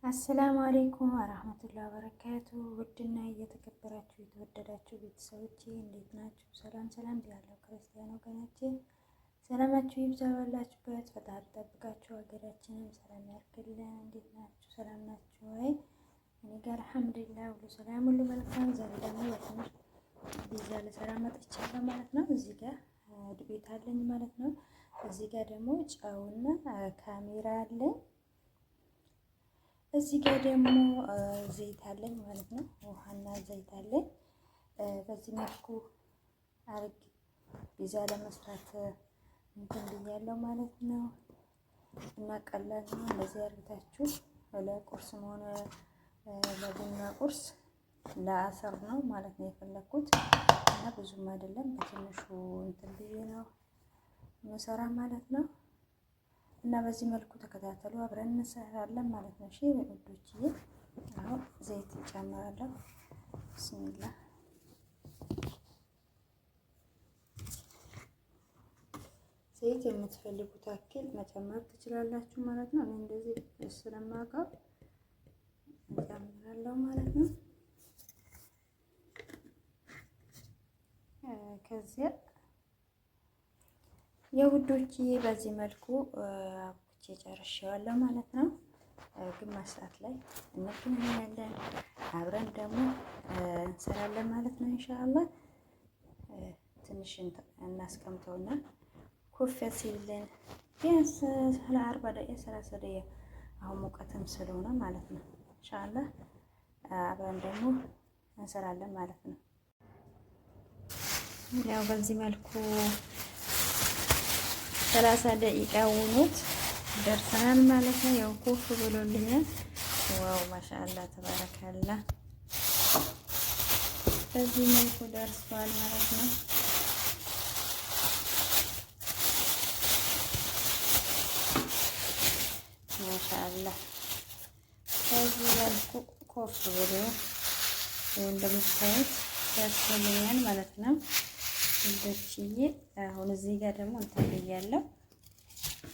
السلام عليكم ورحمة الله وبركاته። ውድና እየተከበራችሁ የተወደዳችሁ ቤተሰቦቼ እንዴት ናችሁ? ሰላም ሰላም ብያለሁ። ክርስቲያን ወገኖቼ ሰላማችሁ ይብዛ ባላችሁበት፣ ፈጣሪ ጠብቃችሁ ሀገራችንም ሰላም ያርግልን። እንዴት ናችሁ? ሰላም ናችሁ ወይ? እኔ ጋር الحمد لله ሁሉ ሰላም፣ ሁሉ መልካም። ዛሬ ደግሞ በትንሽ ፒዛ ልሰራ መጥቻለሁ ማለት ነው። እዚህ ጋር ዱቄት አለኝ ማለት ነው። እዚህ ጋር ደግሞ ጨውና ካሜራ አለኝ። እዚህ ጋር ደግሞ ዘይት አለኝ ማለት ነው። ውሃና ዘይት አለኝ። በዚህ መልኩ አርግ ፒዛ ለመስራት እንትን ብያለሁ ማለት ነው። እና ቀላል ነው። እንደዚህ አርግታችሁ ለቁርስም ሆነ ለቡና ቁርስ ለአሰር ነው ማለት ነው የፈለኩት እና ብዙም አይደለም በትንሹ እንትን ብዬ ነው መሰራ ማለት ነው። እና በዚህ መልኩ ተከታተሉ፣ አብረን እንሰራለን ማለት ነው። እሺ ውዶችዬ፣ አሁን ዘይት እጨምራለሁ። ብስሚላ ዘይት የምትፈልጉት ያክል መጨመር ትችላላችሁ ማለት ነው። እኔ እንደዚህ ስለማውቀው እጨምራለሁ ማለት ነው። ከዚያ የውዶችዬ በዚህ መልኩ አብኩቼ ጨርሼዋለሁ ማለት ነው። ግማሽ ሰዓት ላይ እንገናኛለን። አብረን ደግሞ እንሰራለን ማለት ነው። ኢንሻአላህ ትንሽ እናስቀምጠውና ኮፍ ሲልን ቢያንስ ለአርባ ደቂቃ 30 ደቂቃ አሁን ሙቀትም ስለሆነ ማለት ነው። ኢንሻአላህ አብረን ደግሞ እንሰራለን ማለት ነው። ያው በዚህ መልኩ 30 ደቂቃ ውኑት ደርሰናል ማለት ነው። ያው ኩፍ ብሎልኛል። Wow ما شاء الله تبارك الله። በዚህ መልኩ ደርሷል ማለት ነው። ما شاء الله በዚህ መልኩ ኮፍ ብሎ እንደምታዩት ደርሶልኛል ማለት ነው። ውዶችዬ አሁን እዚህ ጋር ደግሞ እንትን ብያለሁ።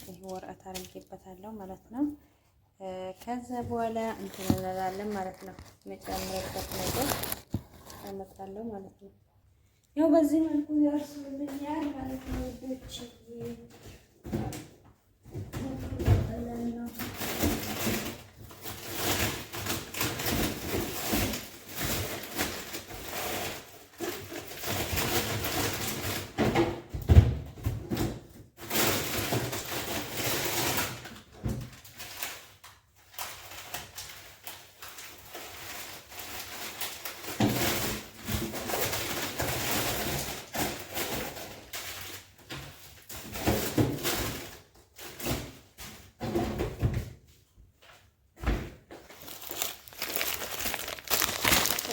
ይሄ ወረቀት አድርጌበታለሁ ማለት ነው። ከዛ በኋላ እንትን እንላለን ማለት ነው። መጨመርበት ነገር አመጣለሁ ማለት ነው። ያው በዚህ መልኩ ያርሱልኛል ማለት ነው ውዶችዬ። ነው።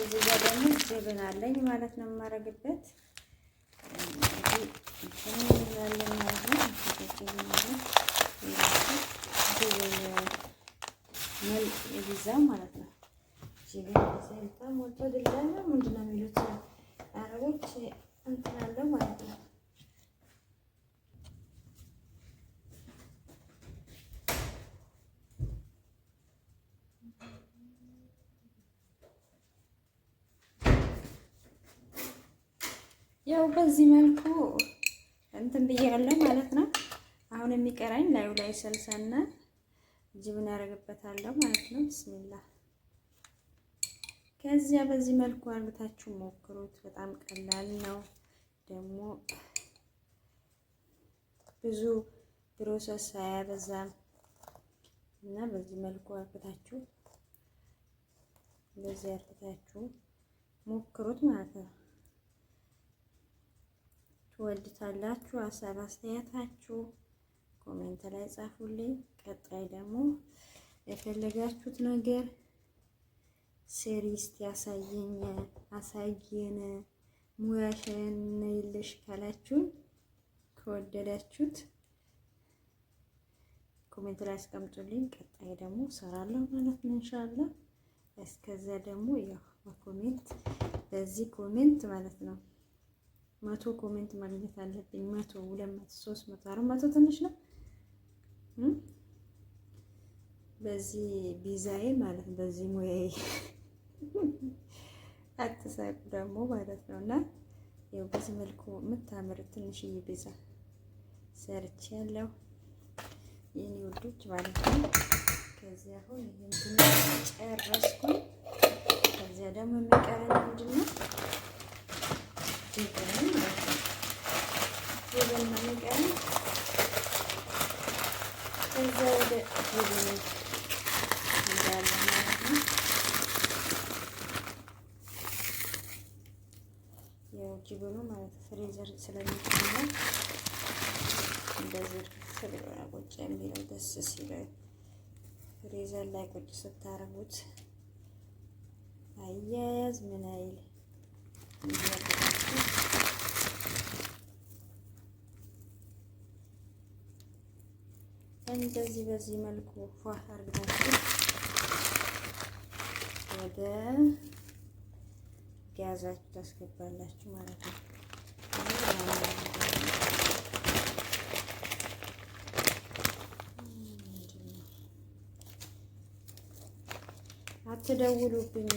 እዚህ ጋር ደግሞ جبن አለኝ ማለት ነው የማደርግበት እንትን አለኝ ማለት ነው። جبن አለ جبن መልክ ማለት ነው። جبن በጣም ወጥቶ ድላለ ምንድን ነው የሚሉት አረቦች እንትን አለው ማለት ነው። ያው በዚህ መልኩ እንትን ብያለሁ ማለት ነው። አሁን የሚቀራኝ ላዩ ላይ ሰልሳና ጅብን ያደርግበታለሁ ማለት ነው። ብስሚላ ከዚያ በዚህ መልኩ አርግታችሁ ሞክሩት። በጣም ቀላል ነው። ደግሞ ብዙ process አያበዛም እና በዚህ መልኩ አርግታችሁ እንደዚህ አርግታችሁ ሞክሩት ማለት ነው። ትወዱታላችሁ። ሀሳብ አስተያየታችሁ comment ላይ ጻፉልኝ። ቀጣይ ደግሞ የፈለጋችሁት ነገር ስሪ እስቲ ያሳየኝ አሳየን ሙያሽን ይልሽ ካላችሁን ከወደዳችሁት comment ላይ አስቀምጡልኝ። ቀጣይ ደግሞ እሰራለሁ ማለት ነው إن شاء الله። እስከዛ ደግሞ ያው በ comment በዚህ comment ማለት ነው 100 comment ማግኘት አለብኝ። 100፣ 200፣ 300፣ 400 ትንሽ ነው። በዚህ ቢዛዬ ማለት ነው፣ በዚህ ሙያዬ አትሳቁ ደግሞ ማለት ነው። እና ያው በዚህ መልኩ የምታምር ትንሽዬ ፒዛ ሰርቻለሁ የኔ ውዶች ማለት ነው። ከዚያ አሁን ይሄን ጨረስኩኝ። ከዚያ ደግሞ የሚቀረን ምንድን ነው? جبن ማለት ነው። جبن ነው የሚቀረን። ከዚያ ወደ جبن እንዳለ ማለት ነው። ያው جبن ኑ ማለት freezer ስለሚቀመጥ እንደዚህ ብሎ ነው ቁጭ የሚለው ደስ ሲል freezer ላይ ቁጭ ስታረጉት አያያዝ ምን አይል እንዲያደርጋችሁ እንደዚህ በዚህ መልኩ ፏ አርጋችሁ ወደ ጋዛችሁ ታስገባላችሁ ማለት ነው። አትደውሉብኝ።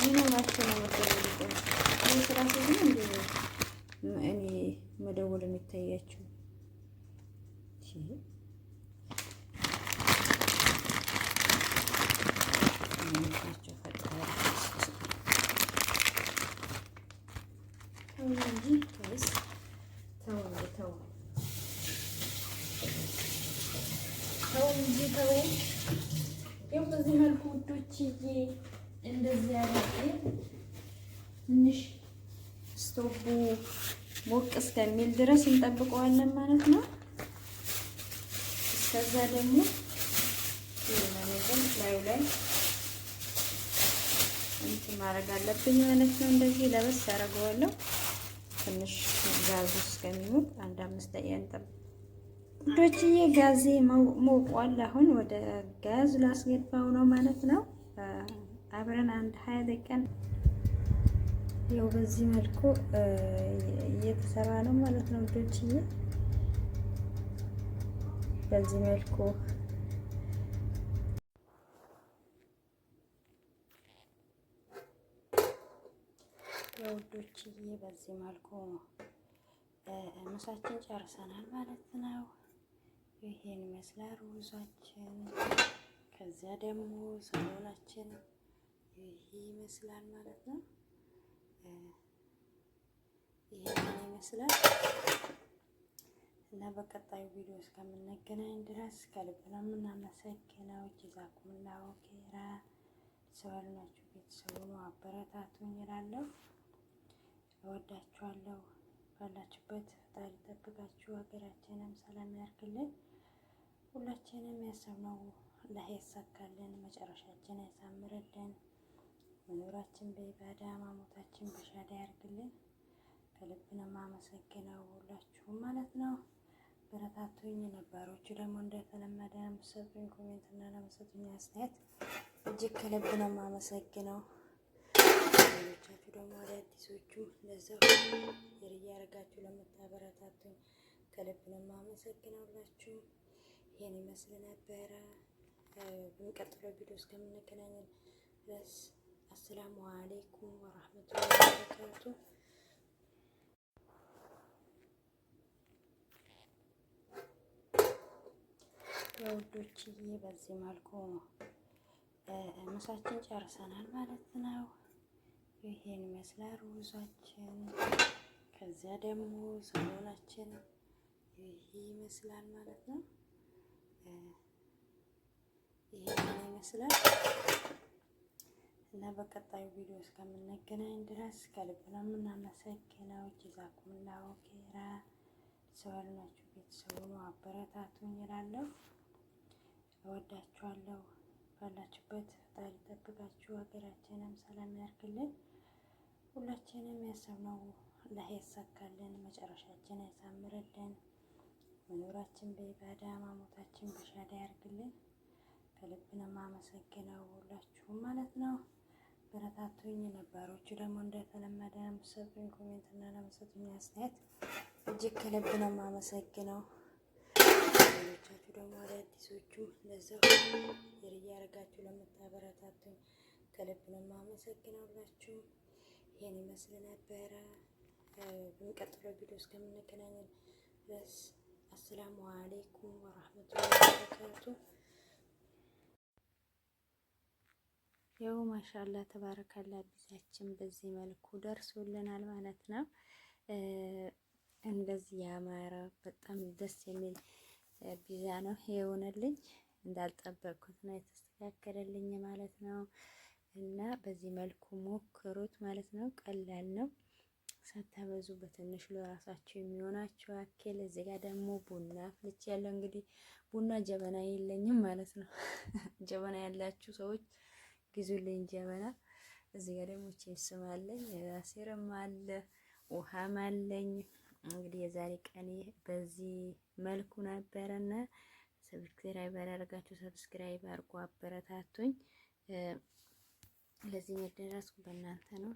ምን ሆናችሁ ነው የምትደውሉብኝ? እኔ ስራ ሲሆን እንደ እኔ መደወል የሚታያችሁ ተው እንጂ ተው እንጂ ተው ተው እንጂ ተው። ያው በዚህ መልኩ ውዶችዬ እንደዚህ አድርጌ ትንሽ ስቶቡ ሞቅ እስከሚል ድረስ እንጠብቀዋለን ማለት ነው። እስከዛ ደግሞ ላዩ ላይ እንትን ማድረግ አለብኝ ማለት ነው። እንደዚህ ለበስ አደርገዋለሁ ትንሽ ጋዙ እስከሚሞቅ አንድ 5 ደቂቃ እንጠብቅ። ውዶችዬ ጋዜ ሞቋል። አሁን ወደ ጋዝ ላስገባው ነው ማለት ነው። አብረን አንድ 20 ደቂቃ። ያው በዚህ መልኩ እየተሰራ ነው ማለት ነው ውዶችዬ። በዚህ መልኩ ውዶችዬ በዚህ መልኩ ምሳችን ጨርሰናል ማለት ነው። ይሄን ይመስላል ሩዛችን። ከዚያ ደግሞ ሳሎናችን ይሄ ይመስላል ማለት ነው። ይሄን ይመስላል እና በቀጣዩ ቪዲዮ እስከምንገናኝ ድረስ ከልብ ነው የምናመሰግነው። جزاكم الله خيرا። ሰዋልናችሁ ቤተሰቡ ነው አበረታቱኝ እላለሁ። እወዳችኋለሁ። ባላችሁበት ፈጣሪ ይጠብቃችሁ፣ ሀገራችንም ሰላም ያርግልን። ሁላችንም ያሰብነው አላህ ያሳካልን፣ መጨረሻችን ያሳምርልን፣ መኖራችን በኢባዳ ማሞታችን በሻዳ ያርግልን። ከልብ ነው የማመሰግነው ሁላችሁም ማለት ነው። በረታቱኝ። ነባሮቹ ደግሞ እንደተለመደ ለምትሰጡኝ comment እና ለምትሰጡኝ አስተያየት እጅግ ከልብ ነው የማመሰግነው። ሌሎቻችሁ ደግሞ አዳዲሶቹ እንደዛው share እያደረጋችሁ ለምታበረታቱኝ ከልብ ነው የማመሰግነው። ሁላችሁም ይሄን ይመስል ነበረ። በሚቀጥለው ቪዲዮ እስከምንገናኝ ድረስ السلام عليكم ورحمة الله وبركاته። የውዶችዬ በዚህ መልኩ ምሳችን ጨርሰናል ማለት ነው። ይሄን ይመስላል ሩዛችን። ከዚያ ደግሞ ሳሎናችን ይሄ ይመስላል ማለት ነው። ይሄን ይመስላል እና በቀጣዩ ቪዲዮ እስከምንገናኝ ድረስ ከልብ ነው የምናመሰግነው። جزاكم الله خيرا። ሰዋልናችሁ ቤተሰቡ ነው አበረታቱኝ እላለሁ። እወዳችኋለሁ። ባላችሁበት ፈጣሪ ይጠብቃችሁ፣ ሀገራችንም ሰላም ያርግልን። ሁላችንም ያሰብነው አላህ ያሳካልን፣ መጨረሻችን ያሳምርልን፣ መኖራችን በኢባዳ ማሞታችን በሻዳ ያርግልን። ከልብ ነው የማመሰግነው ሁላችሁም ማለት ነው። በረታቱኝ። ነባሮቹ ደግሞ እንደተለመደ ለምትሰጡኝ comment እና ለምትሰጡኝ አስተያየት እጅግ ከልብ ነው የማመሰግነው። ብዙዎቻችሁ ደግሞ አዳዲሶቹ ለዛው share እያደረጋችሁ ለምታበረታቱኝ ከልብ ነው የማመሰግነው። ይሄን ይመስል ነበረ። በሚቀጥለው ቪዲዮ እስከምንገናኝ ድረስ አሰላሙ አሌይኩም ወራህመቱላሂ ወበረካቱ። ያው ማሻላ ተባረካላ ፒዛችን በዚህ መልኩ ደርሶልናል ማለት ነው። እንደዚህ ያማረ በጣም ደስ የሚል ፒዛ ነው የሆነልኝ። እንዳልጠበቅኩት ነው የተስተካከለልኝ ማለት ነው። እና በዚህ መልኩ ሞክሩት ማለት ነው። ቀላል ነው። ሳታበዙ በትንሹ ለራሳችሁ የሚሆናችሁ አኬል። እዚህ ጋር ደግሞ ቡና አፍልቼ ያለው እንግዲህ ቡና ጀበና የለኝም ማለት ነው። ጀበና ያላችሁ ሰዎች ግዙልኝ ጀበና። እዚህ ጋር ደግሞ ቺፕስም አለኝ፣ አሲርም አለ፣ ውሃም አለኝ። እንግዲህ የዛሬ ቀኔ በዚህ መልኩ ነበረና subscribe ያላደረጋችሁ subscribe አድርጎ አበረታቱኝ። ለዚህ የደረስኩ በእናንተ ነው።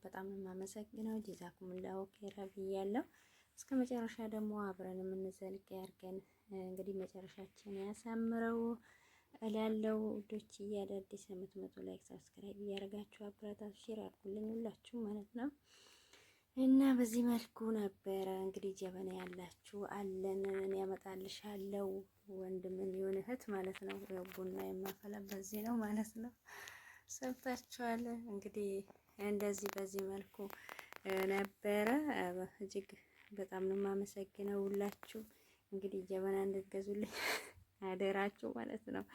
በጣም የማመሰግነው። ጀዛኩሙላሁ ኸይራ ብያለሁ። እስከ መጨረሻ ደግሞ አብረን የምንዘልቅ ያድርገን። እንግዲህ መጨረሻችን ያሳምረው እላለው ውዶች። አዳዲስ የምትመጡ like፣ subscribe እያደረጋችሁ አበረታቱ፣ share አድርጉልኝ ሁላችሁ ማለት ነው። እና በዚህ መልኩ ነበረ እንግዲህ ጀበና ያላችሁ አለን ያመጣልሻለው ወንድምም ይሁን እህት ማለት ነው። ቡና የማፈላ በዚህ ነው ማለት ነው። ሰምታችኋል እንግዲህ እንደዚህ በዚህ መልኩ ነበረ። እጅግ በጣም ነው የማመሰግነው ሁላችሁ። እንግዲህ ጀበና እንድትገዙልኝ አደራችሁ ማለት ነው።